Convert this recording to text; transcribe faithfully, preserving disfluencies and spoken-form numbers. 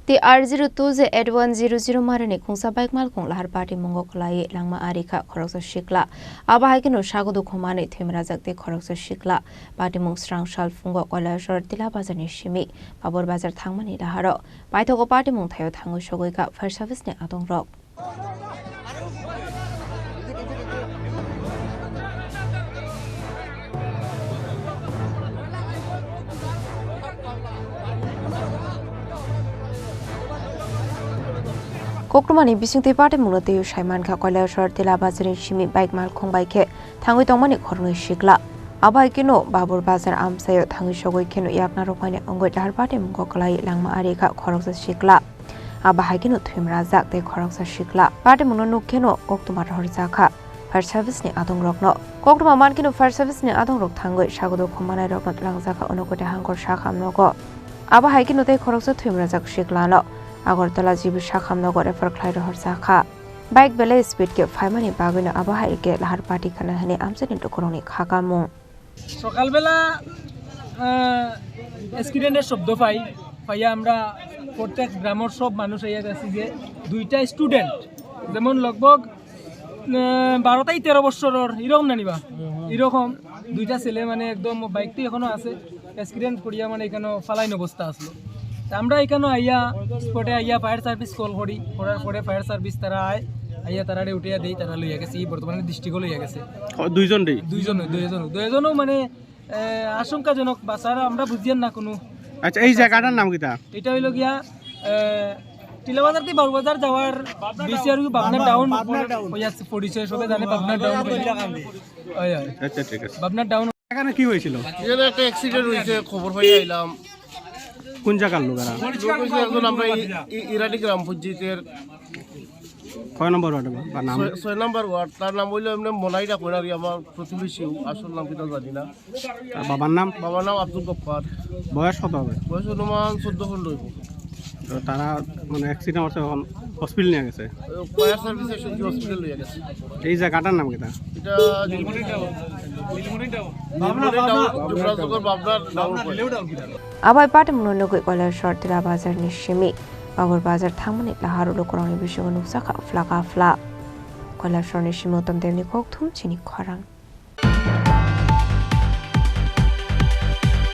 T R zero two Z eight one zero zero marini khungsa bike malkhung lahar patimungo kwlaiwi langma ari kha khoroksa sikla. Abo hai kheno sago dukhu manwi thwimrajak tei khoroksa sikla. Patimung srang sal phungo Koilashahar Tila bazarni simi Babur bazar thangmani laharo paithago patimung thaio thangwi sogwi kha fire service ni adongrok. Koktwmani bisingtwi patimungno twiwi saimankha Koilashahar Tila bazarni simi bike malkhung bai khe thangwi tongmani khoroknwi sikla. Abo hai kheno Babur bazar amchaio thangwi sogwi kheno yakna rwphaini wngwi lahar patimungo kwlaiwi langma ari kha khoroksa sikla. Abo hai kheno thwimrajak tei khoroksa sikla. Patimungno nuk kheno koktwma rohorjakha fire service ni adongrokno. Koktwma man kheno fire service ni adongrok thangwi sago dukhu manairokno twlangjakha Unakoti Hangkhor sakhamnogo. Abo hai kheno tei khoroksa thwimrajak siklano Agartala G B sakhamnogo refer khlai rohorjakha. Bike belai speed khe phaimani bagwino abo hai khe lahar pati khana hwnwi amchaini lukurokni khakamung. সকালবেলা, আহ, অ্যাক্সিডেন্টের শব্দ পাই, পাইয়া আমরা প্রত্যেক গ্রামের সব মানুষ আইয়া গেছি যে দুইটা স্টুডেন্ট, যেমন লগভগ, আহ, বারো তাই তেরো বছরের এরকম না নিবা, এরকম দুইটা ছেলে মানে একদম বাইক তো এখনো আছে, অ্যাক্সিডেন্ট করিয়া মানে এখানে ফালাইন অবস্থা আসলো। তা আমরা এখানে আইয়া, স্পটে আইয়া ফায়ার সার্ভিস কল করি, করার পরে ফায়ার সার্ভিস তারা আয়, আইয়া তারারে উঠিয়া দেই, তারা লইয়া গেছে, এই বর্তমানে ডিস্ট্রিক্টও লইয়া গেছে। ও, দুইজন দেই? দুইজন, দুইজন, দুইজনও মানে, এ, আশঙ্কাজনক বাঁচার আমরা বুঝিয়ার না কোনো। আচ্ছা, এই জায়গাটার নাম কিতা? এটা হইলো গিয়া, এ, টিলাবাজার থেকে বাবুবাজার যাওয়ার বিসিআর বাবনা ডাউন। ওই আছে পরিচয় সবে জানে বাবনা ডাউন। ওই, ওই। আচ্ছা, ঠিক আছে। বাবনা ডাউন। এখানে কি হয়েছিল? এখানে একটা অ্যাক্সিডেন্ট হয়েছে, খবর পাই আইলাম। কোন জায়গার লোকেরা? লোক হইছে একজন আমরা এই, এই ইরানি গ্রাম পঞ্চায়েতের কয় নম্বর ওয়ার্ডে বা, বা নাম? ছয়, ছয় নম্বর ওয়ার্ড। তার নাম হইলো এমনি মনাই ডাকবেন আর কি, আমার প্রতিবেশী, আসল নাম কিতা জানি না। আর বাবার নাম? বাবার নাম আব্দুল গফফার। বয়স কত হবে? বয়স অনুমান চোদ্দ পনেরো হইব। তো তারা মানে অ্যাক্সিডেন্ট হচ্ছে, এখন হসপিটাল নিয়ে গেছে? ফায়ার সার্ভিস এসে কি হসপিটাল নিয়ে গেছে? এই জায়গাটার নাম কিতা? এটা নীলমণি টাউন। নীলমণি টাউন, যুবরাজনগর বাবনার down point. Abo hai patimungno nugwi Koilashahar Tila bazarni simi Babur bazar thangmani laharo lukurokni bisingo nukjakha phlaka phla. Koilashaharni simi Uttam Debni kokthum chini khorang.